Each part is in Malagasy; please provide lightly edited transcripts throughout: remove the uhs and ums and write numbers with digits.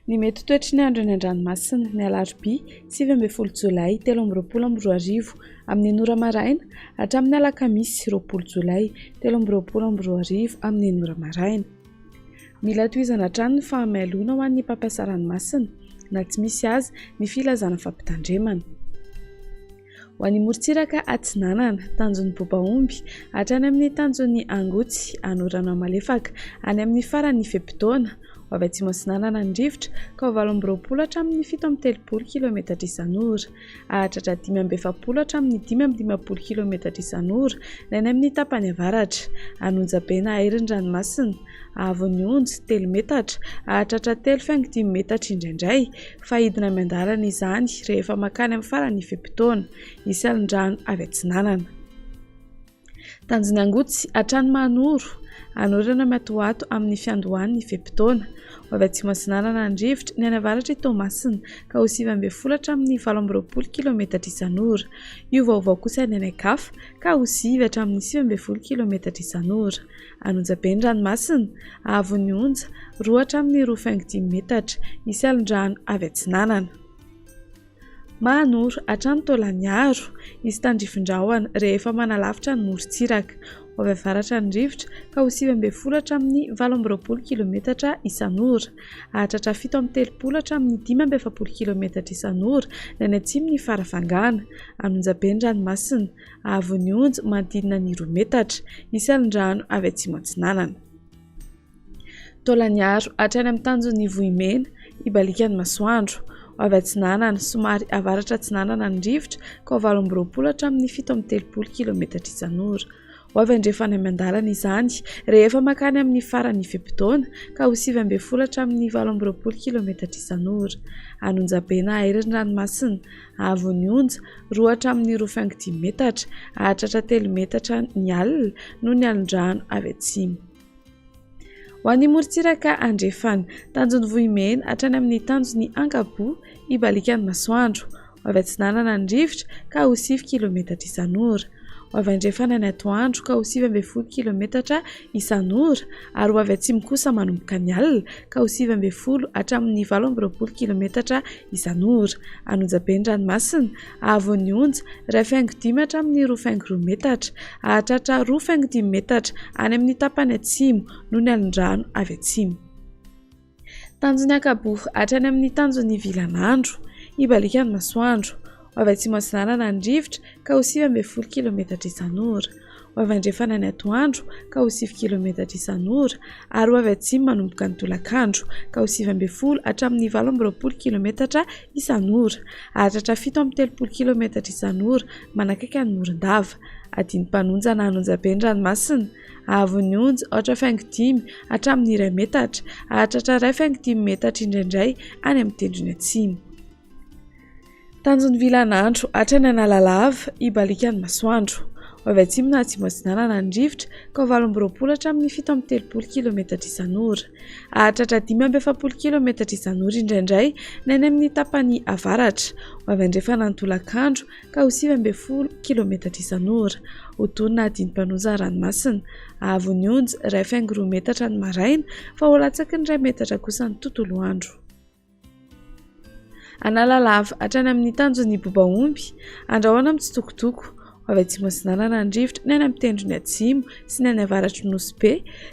Ny mety toetry ny andro eny an-dranomasina, ny alarobia 19 jolay 2023 amin'ny enina ora maraina hatramin'ny alakamisy 20 jolay 2023 amin'ny enina ora maraina. Mila tohizana hatrany ny fahamailoana ho an'ny mpampiasa ranomasina na tsy misy aza ny filazana fampitandremana. Ho an'ny morontsiraka atsinanana, tanjon'ny Bobaomby hatrany amin'ny tanjon'ny Angotsy, Anorana malefaka any amin'ny faran'ny fe-potoana. Ho avy atsimo atsinanana ny rivotra ka ho 28 hatramin'ny 37 kilometatra isan'ora. Hahatratra 45 hatramin'ny 55 kilometatra isan'ora ny any amin'ny tapany avaratra. An'Onjabe na Airy ny ranomasina. Haavon'ny onjy, telo metatra, hahatratra 3,5 metatra indraindray, fa hidina miandalana izany rehefa mankany amin'ny faran'ny fe-potoana. Hisy alin-drano avy atsinanana. Tanjon'ny Angotsy, hatrany Mahanoro, hanorana matoato amin'ny fiandohan'ny fe-potoana. Ho avy atsimo atsinanana ny rivotra, ny any avaratr'i Toamasina, ka ho 19 hatramin'ny 28 kilometatra isan'ora. Hiovaova kosa ny any an-kafa, ka ho 9 hatramin'ny 19 kilometatra isan'ora. An'Onjabe ny ranomasina, haavon'ny onja, 2 hatramin'ny 2,5 metatra, hisy alon-drano avy atsinanana. Mahanoro, hatrany Taolagnaro, hisy tandrifin-drahona rehefa manalavitra ny morontsiraka. Ho avy avaratra ny rivotra ka ho 19 hatramin'ny 28 kilometatra isan'ora. Hahatratra 37 hatramin'ny 45 kilometatra isan'ora ny any atsimon'i Farafangana. An'Onjabe ny ranomasina, Haavon'ny onja manodidina ny 2 metatra. Hisy alin-drano avy atsimo atsinanana. Taolagnaro hatrany amin'ny tanjon'ny Vohimena, hibaliaka ny masoandro. Ho avy atsinanana, somary avaratra atsinanana ny rivotra ka ho 28 hatramin'ny 37 kilometatra isan'ora. Ho avy andrefana miandalana izany rehefa mankany amin'ny faran'ny fe-potoana ka ho 19 hatramin'ny 28 kilometatra isan'ora. An'Onjabe na Airy ny ranomasina, haavon'ny onja, 2 hatramin'ny 2,5 metatra, hahatratra 3 metatra ny alina noho ny alon-drano avy atsimo. Ho an'ny morontsiraka andrefana, tanjon'ny Vohimena hatrany amin'ny tanjon'ny Ankaboa, hibaliaka ny masoandro. Ho avy atsinanana ny rivotra ka ho 9 kilometatra isan'ora. Ho avy andrefana ny atoandro ka ho 19 kilometatra isan'ora ary ho avy atsimo kosa manomboka ny alina ka ho 19 hatramin'ny 28 kilometatra isan'ora. An'Onjabe ny ranomasina, haavon'ny onja, 1,5 hatramin'ny 2,2 metatra. Hahatratra 2,5 metatra any amin'ny tapany atsimo noho ny alin-drano avy atsimo. Tanjon'ny Ankaboa hatrany amin'ny tanjon'ny Vilanandro. Hibaliaka ny masoandro. Ho avy atsimo atsinanana ny rivotra ka ho 19 kilometatra isan'ora. Ho avy andrefana ny atoandro ka ho 9 kilometatra isan'ora ary ho avy atsimo manomboka ny tolakandro ka ho 19 hatramin'ny 28 kilometatra isan'ora. Hahatratra 37 kilometatra isan'ora manakaiky an'i Morondava. Adin'ny-mpanonja na an'Onjabe ny ranomasina. Haavon'ny onja, 4,5 hatramin'ny iray metatra, hahatratra 1,5 metatra indraindray any amin'ny tendrony atsimo. Tanjon'ny vilan'andro, hatrany Analalava, hibaliaka ny masoandro. Ho avy atsimo na atsimo atsinanana ny rivotra, ka ho 28 hatramin'ny 37 kilometatra isan'ora. Hahatratra 45 kilometatra isan'ora indraindray ny any amin'ny tapany avaratra. Ho avy andrefana ny tolakandro, ka ho 19 kilometatra isan'ora. Ho tonina adin'ny-mpanoza ranomasina. Haavon'ny onja, 1,2 metatra ny maraina, fa ho latsaky ny iray metatra kosa ny tontolo andro. Analalava hatrany amin'ny tanjon'ny Bobaomby, andrahoana mitsitokotoko. Ho avy atsimo atsinanana ny rivotra, ny any amin'ny tendrony atsimo sy ny any avaratry Nosy Be,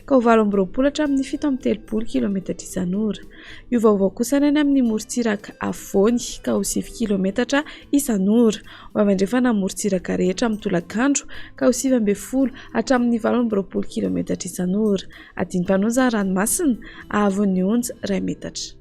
ka ho 28 hatramin'ny 37 kilometatra isan'ora. Hiovaova kosa ny any amin'ny morontsiraka afovoany, ka ho 9 kilometatra isan'ora. Ho avy andrefana ny morontsiraka rehetra amin'ny tolakandro, ka ho 19 hatramin'ny 28 kilometatra isan'ora. Adin'ny mpanonja ranomasina, haavon'ny onja iray metatra.